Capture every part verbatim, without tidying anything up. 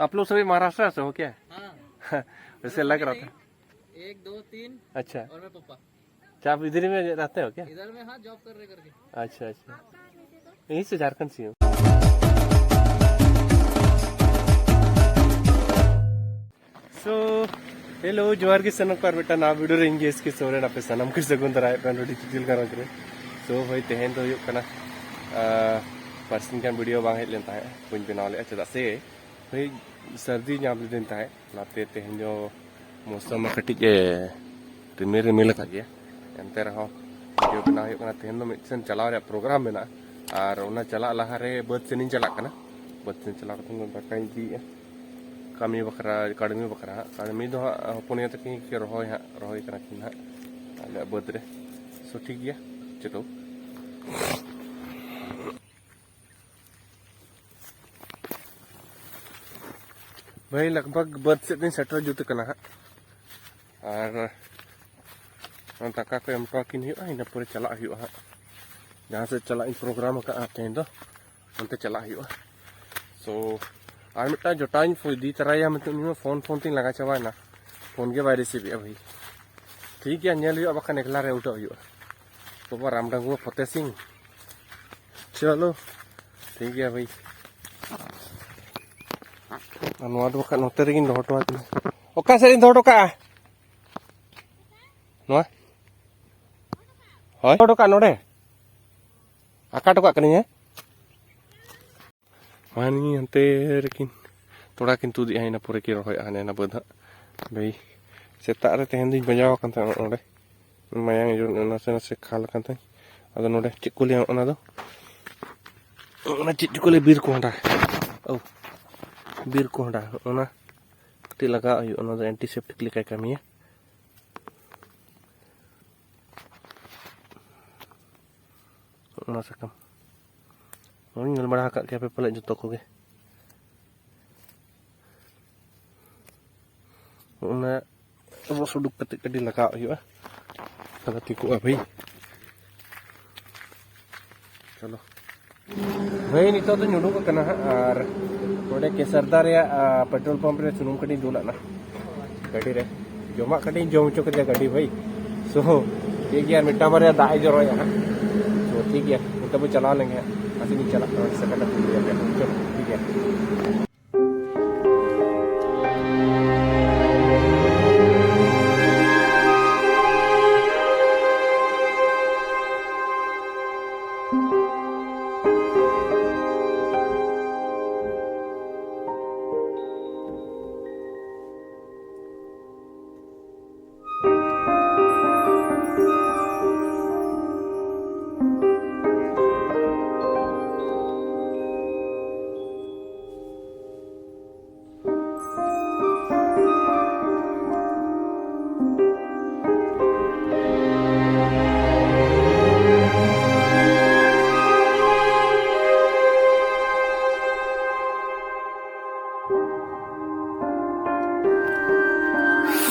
आप लोग सभी महाराष्ट्र से हो क्या? हाँ। वैसे लग रहा था। एक, दो, तीन। अच्छा। और मैं पापा। अच्छा, आप इधर ही में रहते हो क्या? इधर में, हाँ, जॉब कर रहे करके। अच्छा, अच्छा। यहीं से, झारखंड से हूँ। So, hello, ᱡᱚᱦᱟᱨ ᱜᱮ ᱥᱟᱱᱟᱢ ᱠᱚ, ᱟᱨ ᱢᱤᱫᱴᱟᱝ ᱱᱟᱣᱟ video ᱨᱮ ᱤᱧ ᱜᱮ ᱮᱥ ᱠᱮ ᱥᱚᱨᱮᱱ, ᱟᱯᱮ ᱥᱟᱱᱟᱢ ᱠᱚ ᱥᱟᱹᱜᱩᱱ ᱫᱟᱨᱟᱭ ᱯᱮ ᱱᱚᱰᱤ ᱪᱤᱴᱤᱞ ᱜᱟᱨᱚᱸᱡᱽ ᱨᱮ᱾ So, ᱦᱳᱭ, ᱛᱮᱦᱮᱧ ᱫᱚ ᱦᱩᱭᱩᱜ ᱠᱟᱱᱟ, ᱟᱨ, ᱵᱟᱨᱥᱤᱧ ᱜᱟᱱ video ᱵᱟᱝ ᱦᱮᱡ ᱞᱮᱱ ᱛᱟᱦᱮᱸᱫ, ᱵᱟᱹᱧ ᱵᱮᱱᱟᱣ ᱞᱮᱫᱼᱟ, ᱪᱮᱫᱟᱜ ᱥᱮ, ᱦᱳᱭ, ᱥᱟᱹᱨᱫᱤ ᱧᱟᱢ ᱞᱤᱫᱤᱧ ᱛᱟᱦᱮᱸᱫ, ᱚᱱᱟᱛᱮ ᱛᱮᱦᱮᱧ ᱫᱚ ᱢᱳᱥᱚᱢ ᱢᱟ ᱠᱟᱹᱴᱤᱡ ᱮ ᱨᱤᱢᱤᱞ ᱨᱤᱢᱤᱞ ᱟᱠᱟᱫ ᱜᱮᱭᱟ, ᱮᱱᱛᱮ ᱨᱮᱦᱚᱸ video ᱵᱮᱱᱟᱣ ᱦᱩᱭᱩᱜ ᱠᱟᱱᱟ᱾ ᱛᱮᱦᱮᱧ ᱫᱚ ᱢᱤᱫ ᱥᱮᱱ ᱪᱟᱞᱟᱣ ᱨᱮᱭᱟᱜ program ᱢᱮᱱᱟᱜᱼᱟ, ᱟᱨ ᱚᱱᱟ ᱪᱟᱞᱟᱜ ᱞᱟᱦᱟᱨᱮ ᱵᱟᱹᱫᱽ ᱥᱮᱱᱤᱧ ᱪᱟᱞᱟᱜ ᱠᱟᱱᱟ᱾ ᱵᱟᱹᱫᱽ ᱥᱮᱱ ᱪᱟᱞᱟᱣ ᱠᱟᱛᱮ ᱫᱟᱠᱟᱧ ᱤᱫᱤᱭᱮᱫᱼᱟ, ᱠᱟᱹᱢᱤ ᱵᱟᱠᱷᱨᱟ, ᱠᱟᱹᱲᱢᱤ ᱵᱟᱠᱷᱨᱟ ᱦᱟᱸᱜ᱾ ᱠᱟᱹᱲᱢᱤ ᱫᱚ ᱦᱟᱸᱜ ᱦᱚᱯᱚᱱ ᱟᱭᱳ ᱛᱟᱹᱠᱤᱱ ᱠᱤᱱ ᱨᱚᱦᱚᱭ ᱦᱟᱸᱜ, ᱨᱚᱦᱚᱭ ᱠᱟᱱᱟ ᱠᱤᱱ ᱦᱟᱸᱜ ᱟᱞᱮᱭᱟᱜ ᱵᱟᱹᱫᱽ ᱨᱮ᱾ So, ᱴᱷᱤᱠ ᱜᱮᱭᱟ, ᱪᱚᱞᱚ᱾ ᱵᱷᱟᱹᱭ, ᱞᱟᱜᱽ ᱵᱷᱟᱜᱽ ᱵᱟᱹᱫᱽ ᱥᱮᱫ ᱫᱚᱧ ᱥᱮᱴᱮᱨ ᱡᱩᱛ ᱠᱟᱱᱟ ᱦᱟᱸᱜ, ᱟᱨ ᱫᱟᱠᱟ ᱠᱚ ᱮᱢ ᱦᱚᱴᱚ ᱟᱹᱠᱤᱱ ᱦᱩᱭᱩᱜᱼᱟ, ᱤᱱᱟᱹ ᱯᱚᱨᱮ ᱪᱟᱞᱟᱜ ᱦᱩᱭᱩᱜᱼᱟ ᱦᱟᱸᱜ᱾ ᱡᱟᱦᱟᱸ ᱥᱮᱫ ᱪᱟᱞᱟᱜ ᱤᱧ program ᱟᱠᱟᱫᱼᱟ ᱛᱮᱦᱮᱧ ᱫᱚ, ᱚᱱᱛᱮ ᱪᱟᱞᱟᱜ ᱦᱩᱭᱩᱜᱼᱟ᱾ So, ᱟᱨ ᱢᱤᱫᱴᱟᱝ ᱡᱚᱴᱟᱣᱤᱧ ᱯᱷᱳ-, ᱤᱫᱤ ᱛᱚᱨᱟᱭᱟ ᱢᱮᱱᱛᱮ, ᱩᱱᱤ ᱢᱟ ᱯᱷᱳᱱ ᱯᱷᱳᱱ ᱛᱤᱧ ᱞᱟᱸᱜᱟ ᱪᱟᱵᱟᱭᱮᱱᱟ, ᱯᱷᱳᱱ ᱜᱮ ᱵᱟᱭ receive ᱮᱫᱼᱟ ᱵᱷᱟᱹᱭ᱾ ᱴᱷᱤᱠ ᱜᱮᱭᱟ, ᱧᱮᱞ ᱦᱩᱭᱩᱜᱼᱟ, ᱵᱟᱠᱷᱟᱱ ᱮᱠᱞᱟ ᱨᱮ ᱩᱞᱴᱟᱹᱣ ᱦᱩᱭᱩᱜᱼᱟ᱾ ᱵᱟᱵᱟ ᱨᱟᱢ ᱰᱟᱸᱜᱩᱣᱟ ᱯᱷᱚᱛᱮ ᱥᱤᱝ, ᱪᱚᱞᱚ, ᱴᱷᱤᱠ ᱜᱮᱭᱟ ᱵᱷᱟᱹᱭ᱾ ᱟᱨ ᱱᱚᱣᱟ ᱫᱚ ᱵᱟᱠᱷᱟᱱ ᱱᱚᱛᱮ ᱨᱮᱜᱤᱧ ᱫᱚᱦᱚ ᱦᱚᱴᱚ ᱟᱹᱠᱤᱱᱟ᱾ ᱚᱠᱟ ᱥᱮᱫ ᱨᱤᱧ ᱫᱚᱦᱚ ᱦᱚᱴᱚ ᱠᱟᱜᱼᱟ? ᱱᱚᱣᱟ? ᱦᱳᱭ, ᱫᱚᱦᱚ ᱦᱚᱴᱚ ᱠᱟᱜᱼᱟ ᱱᱚᱰᱮ᱾ ᱟᱠᱟ ᱦᱚᱴᱚ ᱠᱟᱜ ᱠᱟᱹᱱᱟᱹᱧ, ᱦᱮᱸ? ᱢᱟᱱᱮ ᱦᱟᱱᱛᱮ ᱨᱮᱠᱤᱱ ᱛᱚᱲᱟ ᱠᱤᱱ ᱛᱩᱫ ᱮᱜᱼᱟ, ᱤᱱᱟᱹ ᱯᱚᱨᱮ ᱠᱤᱱ ᱨᱚᱦᱚᱭᱟ ᱦᱟᱱᱮ ᱦᱟᱱᱟ ᱵᱟᱹᱫᱽ ᱦᱟᱸᱜ᱾ ᱵᱷᱟᱹᱭ, ᱥᱮᱛᱟᱜ ᱨᱮ ᱛᱮᱦᱮᱧ ᱫᱚᱧ ᱵᱟᱡᱟᱣ ᱟᱠᱟᱱ ᱛᱟᱦᱮᱸᱫ ᱱᱚᱰᱮ, ᱢᱟᱭᱟᱝ ᱡᱚᱨ ᱱᱟᱥᱮ ᱱᱟᱥᱮ ᱠᱷᱟᱞ ᱟᱠᱟᱱ ᱛᱟᱦᱮᱸᱫ᱾ ᱟᱫᱚ ᱱᱚᱰᱮ ᱪᱮᱫ ᱠᱚ ᱞᱟᱹᱭᱟ ᱚᱱᱟ ᱫᱚ, ᱚᱱᱟ ᱪᱮᱫ ᱪᱚ ᱠᱚ ᱞᱟᱹᱭᱟ, ᱵᱤᱨ ᱠᱚᱸᱦᱰᱟ᱾ ᱳ, ᱵᱤᱨ ᱠᱚᱸᱦᱰᱟ, ᱚᱱᱟ ᱠᱟᱹᱴᱤᱡ ᱞᱟᱜᱟᱣ ᱦᱩᱭᱩᱜᱼᱟ, ᱚᱱᱟ ᱫᱚ antiseptic ᱞᱮᱠᱟᱭ ᱠᱟᱹᱢᱤᱭᱟ᱾ ᱚᱱᱟ ᱥᱟᱠᱟᱢ ᱦᱚᱸ ᱧᱮᱞ ᱵᱟᱲᱟ ᱟᱠᱟᱫ ᱜᱮᱭᱟ ᱯᱮ ᱯᱟᱞᱮᱫ ᱡᱚᱛᱚ ᱠᱚᱜᱮ᱾ ᱚᱱᱟ ᱨᱚᱥ ᱩᱰᱩᱠ ᱠᱟᱛᱮ ᱠᱟᱹᱴᱤᱡ ᱞᱟᱜᱟᱣ ᱦᱩᱭᱩᱜᱼᱟ, ᱛᱟᱦᱞᱮ ᱴᱷᱤᱠᱚᱜᱼᱟ ᱵᱷᱟᱹᱭ᱾ ᱪᱚᱞᱚ, ᱵᱷᱟᱹᱭ, ᱱᱤᱛᱚᱜ ᱫᱚᱧ ᱩᱰᱩᱠ ᱟᱠᱟᱱᱟ ᱦᱟᱸᱜ, ᱟᱨ ᱱᱚᱰᱮ ᱠᱮᱥᱟᱨᱫᱟ ᱨᱮᱭᱟᱜ, ᱟ, ᱯᱮᱴᱨᱳᱞ ᱯᱟᱢᱯ ᱨᱮ ᱥᱩᱱᱩᱢ ᱠᱟᱹᱴᱤᱡ ᱤᱧ ᱫᱩᱞᱟᱜ ᱱᱟ ᱜᱟᱹᱰᱤ ᱨᱮ᱾ ᱡᱚᱢᱟᱜ ᱠᱟᱹᱴᱤᱡ ᱤᱧ ᱡᱚᱢ ᱦᱚᱪᱚ ᱠᱮᱫᱮᱭᱟ ᱜᱟᱹᱰᱤ ᱵᱷᱟᱹᱭ᱾ So, ᱴᱷᱤᱠ ᱜᱮᱭᱟ, ᱢᱤᱫᱴᱟᱝ ᱵᱟᱨᱭᱟ ᱫᱟᱜ ᱮ ᱡᱚᱨᱚᱭᱟ ᱦᱟᱸᱜ᱾ So, ᱴᱷᱤᱠ ᱜᱮᱭᱟ, ᱱᱤᱛᱚᱜ ᱵᱚ ᱪᱟᱞᱟᱣ ᱞᱮᱱ ᱜᱮ ᱦᱟᱸᱜ᱾ ᱟᱥᱮ ᱵᱚᱱ ᱪᱟᱞᱟᱜ ᱠᱟᱱᱟ, ᱥᱮ ᱠᱟᱴᱟ ᱴᱷᱤᱠ ᱜᱮᱭᱟ᱾ ᱪᱚᱞᱚ, ᱴᱷᱤᱠ ᱜᱮᱭᱟ᱾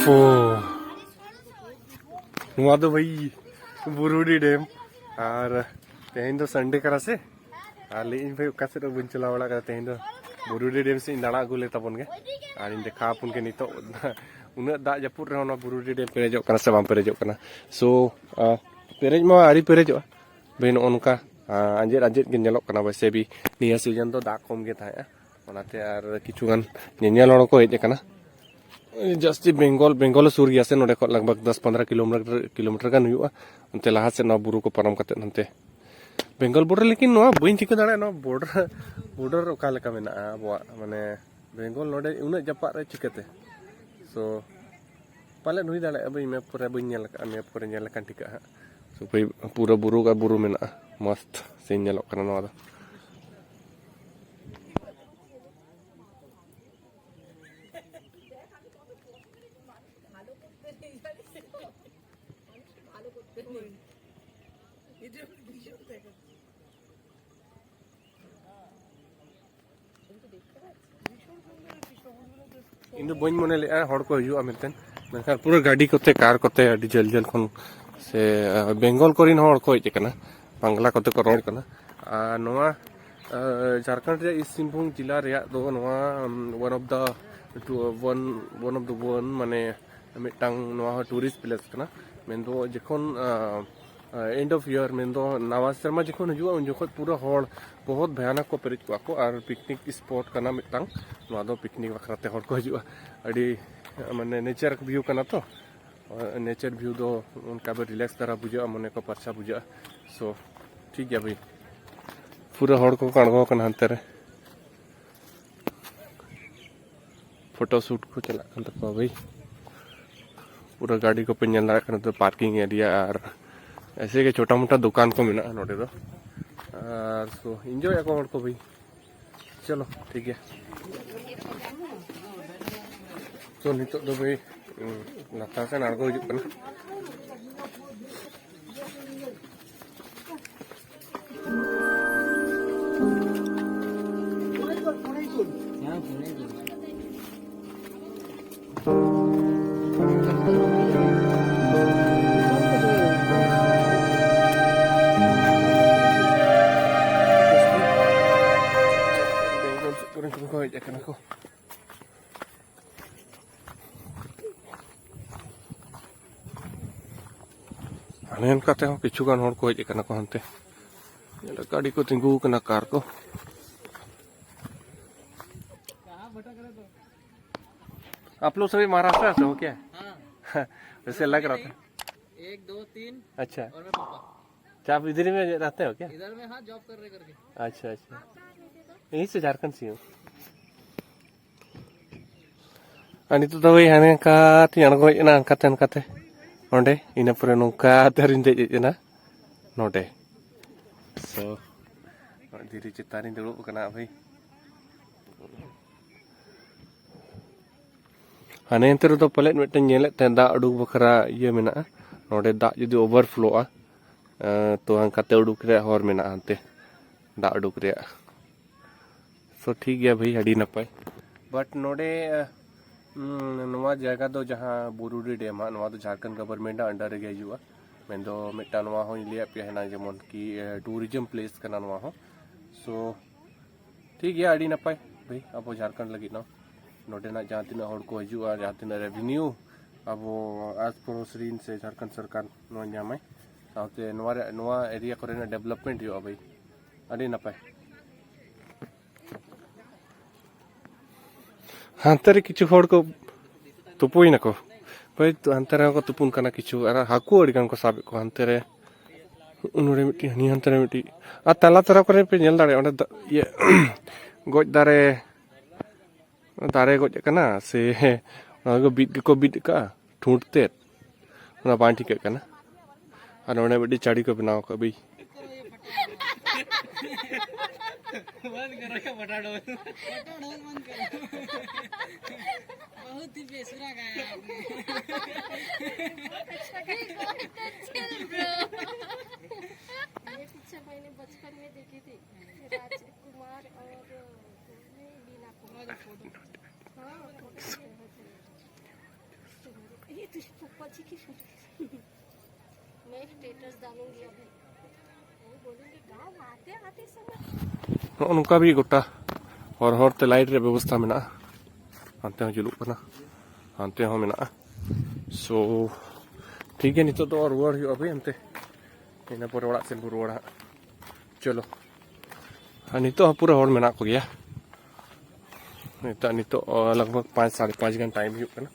ᱯᱷᱩ᱾ ᱱᱚᱣᱟ ᱫᱚ ᱵᱷᱟᱹᱭ ᱵᱩᱨᱩᱰᱤ ᱰᱮᱢ᱾ ᱟᱨ ᱛᱮᱦᱮᱧ ᱫᱚ ᱥᱟᱱᱰᱮ ᱠᱟᱱᱟ ᱥᱮ, ᱟᱨ ᱞᱟᱹᱭᱮᱫ ᱟᱹᱧ ᱵᱷᱟᱹᱭ ᱚᱠᱟ ᱥᱮᱫ ᱦᱚᱸ ᱵᱟᱹᱧ ᱪᱟᱞᱟᱣ ᱵᱟᱲᱟ ᱠᱟᱱᱟ᱾ ᱛᱮᱦᱮᱧ ᱫᱚ ᱵᱩᱨᱩᱰᱤ ᱰᱮᱢ ᱥᱮᱫ ᱤᱧ ᱫᱟᱬᱟ ᱟᱹᱜᱩ ᱞᱮ ᱛᱟᱵᱚᱱ ᱜᱮ᱾ ᱟᱨ ᱤᱧ ᱫᱮᱠᱷᱟᱣ ᱟᱵᱚᱱ ᱜᱮ ᱱᱤᱛᱚᱜ ᱩᱱᱟᱹᱜ ᱫᱟᱜ ᱡᱟᱹᱯᱩᱫ ᱨᱮᱦᱚᱸ ᱱᱚᱣᱟ ᱵᱩᱨᱩᱰᱤ ᱰᱮᱢ ᱯᱮᱨᱮᱡᱚᱜ ᱠᱟᱱᱟ ᱥᱮ ᱵᱟᱝ ᱯᱮᱨᱮᱡᱚᱜ ᱠᱟᱱᱟ᱾ So, ᱟ, ᱯᱮᱨᱮᱡ ᱢᱟ ᱟᱹᱣᱨᱤ ᱯᱮᱨᱮᱡᱚᱜᱼᱟ ᱵᱷᱟᱹᱭ, ᱱᱚᱜᱼᱚ ᱱᱚᱝᱠᱟ, ᱟ, ᱟᱸᱡᱮᱫ ᱟᱸᱡᱮᱫ ᱜᱮ ᱧᱮᱞᱚᱜ ᱠᱟᱱᱟ ᱵᱷᱟᱹᱭ᱾ ᱥᱮ ᱵᱤ ᱱᱤᱭᱟᱹ ᱥᱤᱡᱚᱱ ᱫᱚ ᱫᱟᱜ ᱠᱚᱢ ᱜᱮ ᱛᱟᱦᱮᱸᱜᱼᱟ, ᱚᱱᱟᱛᱮ ᱟᱨ ᱠᱤᱪᱷᱩ ᱜᱟᱱ ᱧᱮᱧᱮᱞ ᱦᱚᱲ ᱠᱚ ᱦᱮᱡ ᱟᱠᱟᱱᱟ᱾ ᱡᱟᱹᱥᱛᱤ ᱵᱮᱝᱜᱚᱞ, ᱵᱮᱝᱜᱚᱞ ᱥᱩᱨ ᱜᱮᱭᱟ ᱥᱮ ᱱᱚᱰᱮ ᱠᱷᱚᱱ ᱞᱟᱜᱽ ᱵᱷᱟᱜᱽ ᱫᱚᱥ ᱯᱚᱱᱫᱽᱨᱚ ᱠᱤᱞᱳᱢᱤᱴᱟᱨ, ᱠᱤᱞᱳᱢᱤᱴᱟᱨ ᱜᱟᱱ ᱦᱩᱭᱩᱜᱼᱟ ᱚᱱᱛᱮ ᱞᱟᱦᱟ ᱥᱮᱫ, ᱱᱚᱣᱟ ᱵᱩᱨᱩ ᱠᱚ ᱯᱟᱨᱚᱢ ᱠᱟᱛᱮᱫ ᱦᱟᱱᱛᱮ ᱵᱮᱝᱜᱚᱞ ᱵᱳᱰᱟᱨ᱾ ᱞᱮᱠᱤᱱ ᱱᱚᱣᱟ ᱵᱟᱹᱧ ᱴᱷᱤᱠᱟᱹ ᱫᱟᱲᱮᱭᱟᱜᱼᱟ, ᱱᱚᱣᱟ ᱵᱳᱰᱟᱨ, ᱵᱳᱰᱟᱨ ᱚᱠᱟ ᱞᱮᱠᱟ ᱢᱮᱱᱟᱜᱼᱟ ᱟᱵᱚᱣᱟᱜ, ᱢᱟᱱᱮ ᱵᱮᱝᱜᱚᱞ ᱱᱚᱰᱮ ᱩᱱᱟᱹᱜ ᱡᱟᱯᱟᱜ ᱨᱮ ᱪᱤᱠᱟᱹᱛᱮ? So, ᱯᱟᱞᱮᱫ ᱦᱩᱭ ᱫᱟᱲᱮᱭᱟᱜᱼᱟ, ᱵᱟᱹᱧ ᱢᱮᱯ ᱠᱚᱨᱮ ᱵᱟᱹᱧ ᱧᱮᱞ ᱟᱠᱟᱫᱼᱟ, ᱢᱮᱯ ᱠᱚᱨᱮ ᱧᱮᱞ ᱞᱮᱠᱷᱟᱱ ᱴᱷᱤᱠᱟᱹᱜᱼᱟ ᱦᱟᱸᱜ᱾ So, ᱯᱩᱨᱟᱹ ᱵᱩᱨᱩ ᱟᱨ ᱵᱩᱨᱩ ᱢᱮᱱᱟᱜᱼᱟ, ᱢᱚᱥᱛ ᱥᱤᱱ ᱧᱮᱞᱚᱜ ᱠᱟᱱᱟ ᱱᱚᱣᱟ ᱫᱚ᱾ ᱤᱧ ᱫᱚ ᱵᱟᱹᱧ ᱢᱚᱱᱮ ᱞᱮᱫᱼᱟ ᱦᱚᱲ ᱠᱚ ᱦᱤᱡᱩᱜᱼᱟ ᱢᱮᱱᱛᱮ, ᱢᱮᱱᱠᱷᱟᱱ ᱯᱩᱨᱟᱹ ᱜᱟᱹᱰᱤ ᱠᱚᱛᱮ, ᱠᱟᱨ ᱠᱚᱛᱮ ᱟᱹᱰᱤ ᱡᱷᱟᱹᱞ ᱡᱷᱟᱹᱞ ᱠᱷᱚᱱ ᱥᱮ, ᱟᱸ, ᱵᱮᱝᱜᱚᱞ ᱠᱚᱨᱮᱱ ᱦᱚᱸ ᱦᱚᱲ ᱠᱚ ᱦᱮᱡ ᱟᱠᱟᱱᱟ, ᱵᱟᱝᱞᱟ ᱠᱚᱛᱮ ᱠᱚ ᱨᱚᱲ ᱠᱟᱱᱟ᱾ ᱟᱨ ᱱᱚᱣᱟ ᱡᱷᱟᱲᱠᱷᱚᱸᱰ ᱨᱮᱭᱟᱜ ᱤᱥᱴ ᱥᱤᱝᱵᱷᱩᱢ ᱡᱮᱞᱟ ᱨᱮᱭᱟᱜ ᱫᱚ ᱱᱚᱣᱟ ᱚᱱ of the on on of the ᱚᱱ ᱢᱟᱱᱮ ᱢᱤᱫᱴᱟᱝ ᱱᱚᱣᱟ ᱦᱚᱸ ᱴᱩᱨᱤᱥᱴ ᱯᱞᱮᱥ ᱠᱟᱱᱟ᱾ ᱢᱮᱱᱫᱚ ᱡᱚᱠᱷᱚᱱ ᱮᱱᱰ ᱚᱯᱷ ᱤᱭᱟᱨ, ᱢᱮᱱᱫᱚ ᱱᱟᱣᱟ ᱥᱮᱨᱢᱟ ᱡᱚᱠᱷᱚᱱ ᱦᱤᱡᱩᱜᱼᱟ, ᱩᱱ ᱡᱚᱠᱷᱚᱱ ᱯᱩᱨᱟᱹ ᱦᱚᱲ ᱵᱚᱦᱚᱛ ᱵᱷᱚᱭᱟᱱᱚᱠ ᱠᱚ ᱯᱮᱨᱮᱡ ᱠᱚᱜᱼᱟ ᱠᱚ᱾ ᱟᱨ ᱯᱤᱠᱱᱤᱠ ᱥᱯᱚᱴ ᱠᱟᱱᱟ ᱢᱤᱫᱴᱟᱝ, ᱱᱚᱣᱟ ᱫᱚ ᱯᱤᱠᱱᱤᱠ ᱵᱟᱠᱷᱨᱟ ᱛᱮ ᱦᱚᱲ ᱠᱚ ᱦᱤᱡᱩᱜᱼᱟ᱾ ᱟᱹᱰᱤ ᱢᱟᱱᱮ ᱱᱮᱪᱟᱨ ᱵᱷᱤᱭᱩ ᱠᱟᱱᱟ ᱛᱚ, ᱱᱮᱪᱟᱨ ᱵᱷᱤᱭᱩ ᱫᱚ ᱚᱱᱠᱟ ᱵᱮ ᱨᱤᱞᱮᱠᱥ ᱫᱷᱟᱨᱟ ᱵᱩᱡᱷᱟᱹᱜᱼᱟ, ᱢᱚᱱᱮ ᱠᱚ ᱯᱟᱨᱪᱟ ᱵᱩᱡᱷᱟᱹᱜᱼᱟ᱾ ᱥᱳ ᱴᱷᱤᱠ ᱜᱮᱭᱟ ᱵᱷᱟᱹᱭ, ᱯᱩᱨᱟᱹ ᱦᱚᱲ ᱠᱚᱠᱚ ᱟᱬᱜᱚ ᱟᱠᱟᱱᱟ ᱦᱟᱱᱛᱮ ᱨᱮ᱾ ᱯᱷᱳᱴᱳ ᱥᱩᱴ ᱠᱚ ᱪᱟᱞᱟᱜ ᱠᱟᱱ ᱛᱟᱠᱚᱣᱟ ᱵᱷᱟᱹᱭ᱾ ᱯᱩᱨᱟᱹ ᱜᱟᱹᱰᱤ ᱠᱚᱯᱮ ᱧᱮᱞ ᱫᱟᱲᱮᱭᱟᱜ ᱠᱟᱱᱟ, ᱯᱟᱨᱠᱤᱝ ᱮᱨᱤᱭᱟ ᱟᱨ ᱮᱭᱥᱮ ᱜᱮ ᱪᱷᱳᱴᱟ ᱢᱳᱴᱟ ᱫᱚᱠᱟᱱ ᱠᱚ ᱢᱮᱱᱟᱜᱼᱟ ᱱᱚᱰᱮ ᱫᱚ᱾ ᱟᱨ ᱥᱳ ᱤᱱᱡᱚᱭ ᱟᱠᱚ ᱦᱚᱲ ᱠᱚ ᱵᱷᱟᱹᱭ᱾ ᱪᱚᱞᱚ ᱴᱷᱤᱠ ᱜᱮᱭᱟ᱾ ᱛᱚ ᱱᱤᱛᱚᱜ ᱫᱚ ᱵᱷᱟᱹᱭ, ᱩᱸ, ᱞᱟᱛᱟᱨ ᱥᱮᱱ ᱟᱬᱜᱚ ᱦᱤᱡᱩᱜ ᱠᱟᱱᱟ᱾ ᱵᱮᱝᱜᱚᱞ ᱥᱮᱫ ᱠᱚᱨᱮᱱ ᱠᱚ ᱦᱮᱡ ᱟᱠᱟᱱᱟ ᱠᱚ᱾ ᱦᱟᱱᱮ ᱚᱱᱠᱟ ᱛᱮᱦᱚᱸ ᱠᱤᱪᱷᱩ ᱜᱟᱱ ᱦᱚᱲ ᱠᱚ ᱦᱮᱡ ᱟᱠᱟᱱᱟ ᱠᱚ ᱦᱟᱱᱛᱮ᱾ ᱧᱮᱞ ᱜᱟᱹᱰᱤ ᱠᱚ ᱛᱤᱸᱜᱩ ᱟᱠᱟᱱᱟ, ᱠᱟᱨ ᱠᱚ᱾ आप लोग सभी महाराष्ट्र से हो क्या? हाँ। वैसे लग रहा था। एक, दो, तीन। अच्छा। और मैं पापा। क्या आप इधर ही में रहते हो क्या? इधर में, हाँ, जॉब कर रहे करके। अच्छा, अच्छा। यहीं से, झारखंड से ही हो? ᱟᱨ ᱱᱤᱛᱚᱜ ᱫᱚ ᱳᱭ ᱦᱟᱱᱮ ᱚᱱᱠᱟ ᱛᱤᱧ ᱟᱬᱜᱚ ᱦᱮᱡ ᱮᱱᱟ, ᱚᱱᱠᱟᱛᱮ ᱚᱱᱠᱟᱛᱮ ᱚᱸᱰᱮ, ᱤᱱᱟᱹ ᱯᱚᱨᱮ ᱱᱚᱝᱠᱟ ᱛᱮ ᱟᱨᱤᱧ ᱫᱮᱡ ᱦᱮᱡ ᱮᱱᱟ ᱱᱚᱰᱮ᱾ ᱥᱳ ᱫᱷᱤᱨᱤ ᱪᱮᱛᱟᱱ ᱨᱤᱧ ᱫᱩᱲᱩᱵ ᱟᱠᱟᱱᱟ ᱵᱷᱟᱹᱭ᱾ ᱦᱟᱱᱮ ᱚᱱᱛᱮ ᱨᱮᱫᱚ ᱯᱟᱞᱮᱫ ᱢᱤᱫᱴᱮᱱ ᱧᱮᱞᱮᱫ ᱛᱟᱦᱮᱸᱫ ᱫᱟᱜ ᱩᱰᱩᱠ ᱵᱟᱠᱷᱨᱟ ᱤᱭᱟᱹ ᱢᱮᱱᱟᱜᱼᱟ᱾ ᱱᱚᱰᱮ ᱫᱟᱜ ᱡᱩᱫᱤ ᱳᱵᱷᱟᱨ ᱯᱷᱞᱳᱜᱼᱟ, ᱮᱸ, ᱛᱚ ᱦᱟᱱᱠᱟᱛᱮ ᱩᱰᱩᱠ ᱨᱮᱭᱟᱜ ᱦᱚᱨ ᱢᱮᱱᱟᱜᱼᱟ ᱦᱟᱱᱛᱮ ᱫᱟᱜ ᱩᱰᱩᱠ ᱨᱮᱭᱟᱜ᱾ ᱥᱳ ᱴᱷᱤᱠ ᱜᱮᱭᱟ ᱵᱷᱟᱹᱭ, ᱟᱹᱰᱤ ᱱᱟᱯᱟᱭ᱾ ᱵᱟᱴ ᱱᱚᱰᱮ, ᱩᱸ, ᱱᱚᱣᱟ ᱡᱟᱭᱜᱟ ᱫᱚ ᱡᱟᱦᱟᱸ ᱵᱩᱨᱩᱰᱤ ᱰᱮᱢ ᱦᱟᱸᱜ, ᱱᱚᱣᱟ ᱫᱚ ᱡᱷᱟᱲᱠᱷᱚᱸᱰ ᱜᱚᱵᱷᱚᱨᱱᱢᱮᱱᱴ ᱟᱜ ᱟᱱᱰᱟᱨ ᱨᱮᱜᱮ ᱦᱤᱡᱩᱜᱼᱟ᱾ ᱢᱮᱱᱫᱚ ᱢᱤᱫᱴᱟᱝ ᱱᱚᱣᱟ ᱦᱚᱸᱧ ᱞᱟᱹᱭᱟᱫ ᱯᱮᱭᱟ ᱦᱮᱱᱟᱝ, ᱡᱮᱢᱚᱱ ᱠᱤ ᱴᱩᱨᱤᱡᱚᱢ ᱯᱞᱮᱥ ᱠᱟᱱᱟ ᱱᱚᱣᱟ ᱦᱚᱸ᱾ ᱥᱳ ᱴᱷᱤᱠ ᱜᱮᱭᱟ, ᱟᱹᱰᱤ ᱱᱟᱯᱟᱭ ᱵᱷᱟᱹᱭ, ᱟᱵᱚ ᱡᱷᱟᱲᱠᱷᱚᱸᱰ ᱞᱟᱹᱜᱤᱫ ᱦᱚᱸ ᱱᱚᱰᱮᱱᱟᱜ ᱡᱟᱦᱟᱸ ᱛᱤᱱᱟᱹᱜ ᱦᱚᱲ ᱠᱚ ᱦᱤᱡᱩᱜᱼᱟ, ᱡᱟᱦᱟᱸ ᱛᱤᱱᱟᱹᱜ ᱨᱮᱵᱷᱤᱱᱤᱭᱩ ᱟᱵᱚ ᱟᱥ ᱯᱚᱲᱚᱥ ᱨᱤᱱ ᱥᱮ ᱡᱷᱟᱲᱠᱷᱚᱸᱰ ᱥᱚᱨᱠᱟᱨ ᱱᱚᱣᱟ ᱧᱟᱢᱟᱭ, ᱥᱟᱶᱛᱮ ᱱᱚᱣᱟ ᱨᱮ, ᱱᱚᱣᱟ ᱮᱨᱤᱭᱟ ᱠᱚᱨᱮᱱᱟᱜ ᱰᱮᱵᱷᱞᱚᱯᱢᱮᱱᱴ ᱦᱩᱭᱩᱜᱼᱟ ᱵᱷᱟᱹᱭ, ᱟᱹᱰᱤ ᱱᱟᱯᱟᱭ᱾ ᱦᱟᱱᱛᱮ ᱨᱮ ᱠᱤᱪᱷᱩ ᱦᱚᱲ ᱠᱚ ᱛᱩᱯᱩᱭᱮᱱᱟᱠᱚ ᱵᱷᱟᱹᱭ, ᱛᱚ ᱦᱟᱱᱛᱮ ᱨᱮᱦᱚᱸ ᱠᱚ ᱛᱩᱯᱩᱱ ᱠᱟᱱᱟ ᱠᱤᱪᱷᱩ, ᱟᱨ ᱦᱟᱹᱠᱩ ᱟᱹᱰᱤ ᱜᱟᱱ ᱠᱚ ᱥᱟᱵᱮᱫ ᱠᱚᱣᱟ ᱦᱟᱱᱛᱮ ᱨᱮ᱾ ᱱᱚᱰᱮ ᱢᱤᱫᱴᱤᱡ, ᱦᱟᱹᱱᱤ ᱦᱟᱱᱛᱮ ᱨᱮ ᱢᱤᱫᱴᱤᱡ, ᱟᱨ ᱛᱟᱞᱟ ᱛᱟᱞᱟ ᱠᱚᱨᱮ ᱯᱮ ᱧᱮᱞ ᱫᱟᱲᱮᱭᱟᱜᱼᱟ, ᱚᱸᱰᱮ ᱫᱟ-, ᱤᱭᱟᱹ ᱜᱚᱡ ᱫᱟᱨᱮ, ᱫᱟᱨᱮ ᱜᱚᱡ ᱟᱠᱟᱱᱟ ᱥᱮ ᱚᱱᱟ ᱠᱚ ᱵᱤᱫ ᱜᱮᱠᱚ ᱵᱤᱫ ᱟᱠᱟᱫᱼᱟ ᱴᱷᱩᱸᱴ ᱛᱮᱫ, ᱚᱱᱟ ᱵᱟᱝ ᱴᱷᱤᱠᱟᱹᱜ ᱠᱟᱱᱟ᱾ ᱟᱨ ᱱᱚᱰᱮ ᱢᱤᱫᱴᱤᱡ ᱪᱟᱹᱲᱤ ᱠᱚ ᱵᱮᱱᱟᱣ ᱟᱠᱟᱫ ᱵᱤ᱾ बहुत ही बेसुरा गाया आपने। ये पिक्चर मैंने बचपन में देखी थी, राजकुमार और लीला को। हाँ, ये तुझे पप्पा जी की फोटो। मैं स्टेटस डालूंगी अभी। वो बोलेंगे गाँव आते आते समय। ᱱᱚᱜᱼᱚ ᱱᱚᱝᱠᱟ ᱵᱤ ᱜᱚᱴᱟ ᱦᱚᱨ ᱦᱚᱨ ᱛᱮ ᱞᱟᱭᱤᱴ ᱨᱮᱭᱟᱜ ᱵᱮᱵᱚᱥᱛᱷᱟ ᱢᱮᱱᱟᱜᱼᱟ᱾ ᱦᱟᱱᱛᱮ ᱦᱚᱸ ᱡᱩᱞᱩᱜ ᱠᱟᱱᱟ, ᱦᱟᱱᱛᱮ ᱦᱚᱸ ᱢᱮᱱᱟᱜᱼᱟ᱾ ᱥᱳ ᱴᱷᱤᱠ ᱜᱮᱭᱟ, ᱱᱤᱛᱚᱜ ᱫᱚ ᱨᱩᱣᱟᱹᱲ ᱦᱩᱭᱩᱜᱼᱟ ᱵᱷᱟᱹᱭ ᱚᱱᱛᱮ, ᱤᱱᱟᱹ ᱯᱚᱨᱮ ᱚᱲᱟᱜ ᱥᱮᱱ ᱵᱚ ᱨᱩᱣᱟᱹᱲᱟ ᱦᱟᱸᱜ᱾ ᱪᱚᱞᱚ, ᱟᱨ ᱱᱤᱛᱚᱜ ᱦᱚᱸ ᱯᱩᱨᱟᱹ ᱦᱚᱲ ᱢᱮᱱᱟᱜ ᱠᱚᱜᱮᱭᱟ᱾ ᱱᱤᱛᱚᱜ, ᱱᱤᱛᱚᱜ ᱞᱟᱜᱽ ᱵᱷᱟᱜᱽ ᱯᱟᱸᱪ, ᱥᱟᱲᱮ ᱯᱟᱸᱪ ᱜᱟᱱ ᱴᱟᱭᱤᱢ ᱦᱩᱭᱩᱜ ᱠᱟᱱᱟ᱾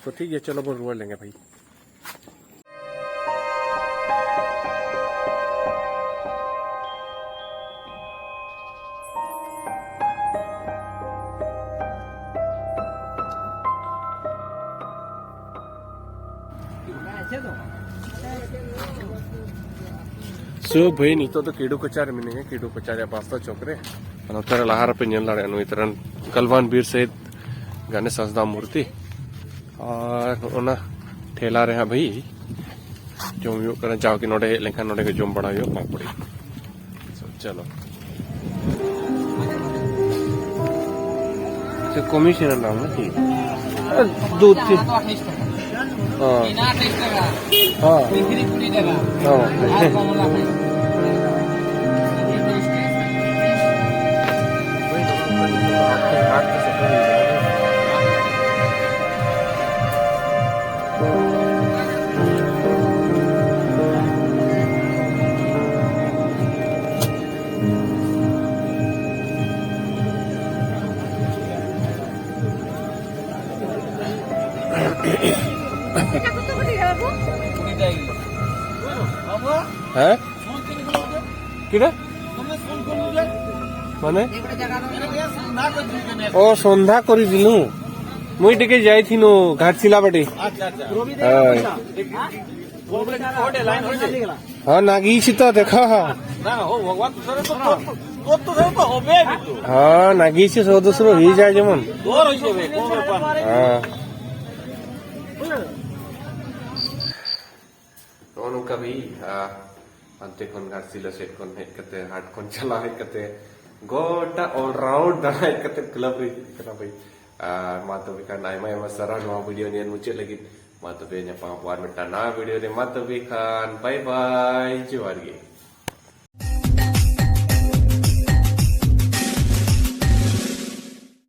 ᱛᱚ ᱴᱷᱤᱠ ᱜᱮᱭᱟ, ᱪᱚᱞᱚ ᱵᱚᱱ ᱨᱩᱣᱟᱹᱲ ᱞᱮᱱᱜᱮ ᱵᱷᱟᱹᱭ᱾ ᱥᱳ ᱵᱷᱟᱹᱭ, ᱱᱤᱛᱚᱜ ᱫᱚ ᱠᱤᱰᱩ ᱠᱚᱪᱟ ᱨᱮ ᱢᱤᱱᱟᱹᱧᱟ, ᱠᱤᱰᱩ ᱠᱚᱪᱟ ᱨᱮᱭᱟᱜ ᱵᱟᱥᱛᱟ ᱪᱚᱠ ᱨᱮ᱾ ᱟᱨ ᱱᱚᱛᱮ ᱨᱮ ᱞᱟᱦᱟ ᱨᱮᱯᱮ ᱧᱮᱞ ᱫᱟᱲᱮᱭᱟᱜᱼᱟ, ᱱᱩᱭ ᱛᱟᱨᱟᱱ ᱠᱟᱞᱣᱟᱱ ᱵᱤᱨ ᱥᱟᱹᱦᱤᱫ ᱜᱟᱱᱮᱥ ᱦᱟᱸᱥᱫᱟ ᱢᱩᱨᱛᱤ᱾ ᱟᱨ ᱚᱱᱟ ᱴᱷᱮᱞᱟ ᱨᱮ ᱦᱟᱸᱜ ᱵᱷᱟᱹᱭ ᱡᱚᱢ ᱦᱩᱭᱩᱜ ᱠᱟᱱᱟ, ᱡᱟᱣᱜᱮ ᱱᱚᱰᱮ ᱦᱮᱡ ᱞᱮᱱᱠᱷᱟᱱ ᱱᱚᱰᱮ ᱜᱮ ᱡᱚᱢ ᱵᱟᱲᱟ ᱦᱩᱭᱩᱜᱼᱟ ᱯᱟᱯᱲᱤ᱾ ᱪᱚᱞᱚ᱾ ᱠᱚᱢᱤᱥᱚᱱ ᱨᱮᱱᱟᱜ ᱫᱟᱢ ᱱᱟᱠᱤ? ᱫᱩ ᱛᱤᱱ ᱦᱚᱸ᱾ ᱢᱮᱱᱟᱜ ᱟᱴᱷᱟᱭᱤᱥ ᱴᱟᱠᱟ᱾ ᱦᱚᱸ᱾ ᱛᱤᱠᱨᱤ ᱠᱩᱲᱤ ᱴᱟᱠᱟ᱾ ᱦᱚᱸ᱾ ᱟᱨ ᱠᱚᱢᱞᱟ ᱯᱚᱸᱭᱛᱨᱤᱥ᱾ ᱦᱮᱸ? কিরে? মানে? ও, সন্ধ্যা করে দিলু। মুই টিকে যাইথিনু ঘাটশিলা বাটে। হয়। হ্যাঁ, নাগিছি তো, দেখো। হ্যাঁ, নাগিছি, সদস্য হয়ে যায় যেমন। হ্যাঁ। ᱱᱚᱜᱼᱚ ᱱᱚᱝᱠᱟ ᱵᱷᱤ, ᱟᱨ ᱦᱟᱱᱛᱮ ᱠᱷᱚᱱ ᱜᱷᱟᱴᱥᱤᱞᱟᱹ ᱥᱮᱫ ᱠᱷᱚᱱ ᱦᱮᱡ ᱠᱟᱛᱮ, ᱦᱟᱴ ᱠᱷᱚᱱ ᱪᱟᱞᱟᱣ ᱦᱮᱡ ᱠᱟᱛᱮ, ᱜᱚᱴᱟ all round ᱫᱟᱬᱟ ᱦᱮᱡ ᱠᱟᱛᱮ club ᱨᱮ ᱦᱮᱡ ᱠᱟᱱᱟ ᱵᱷᱟᱹᱭ᱾ ᱟᱨ ᱢᱟ ᱛᱚᱵᱮ ᱠᱷᱟᱱ ᱟᱭᱢᱟ ᱟᱭᱢᱟ ᱥᱟᱨᱦᱟᱣ ᱱᱚᱣᱟ video ᱧᱮᱞ ᱢᱩᱪᱟᱹᱫ ᱞᱟᱹᱜᱤᱫ᱾ ᱢᱟ ᱛᱚᱵᱮ ᱧᱟᱯᱟᱢ ᱟᱵᱚ ᱟᱨ ᱢᱤᱫᱴᱟᱝ ᱱᱟᱣᱟ video ᱨᱮ᱾ ᱢᱟ ᱛᱚᱵᱮ ᱠᱷᱟᱱ bye bye, ᱡᱚᱦᱟᱨ ᱜᱮ᱾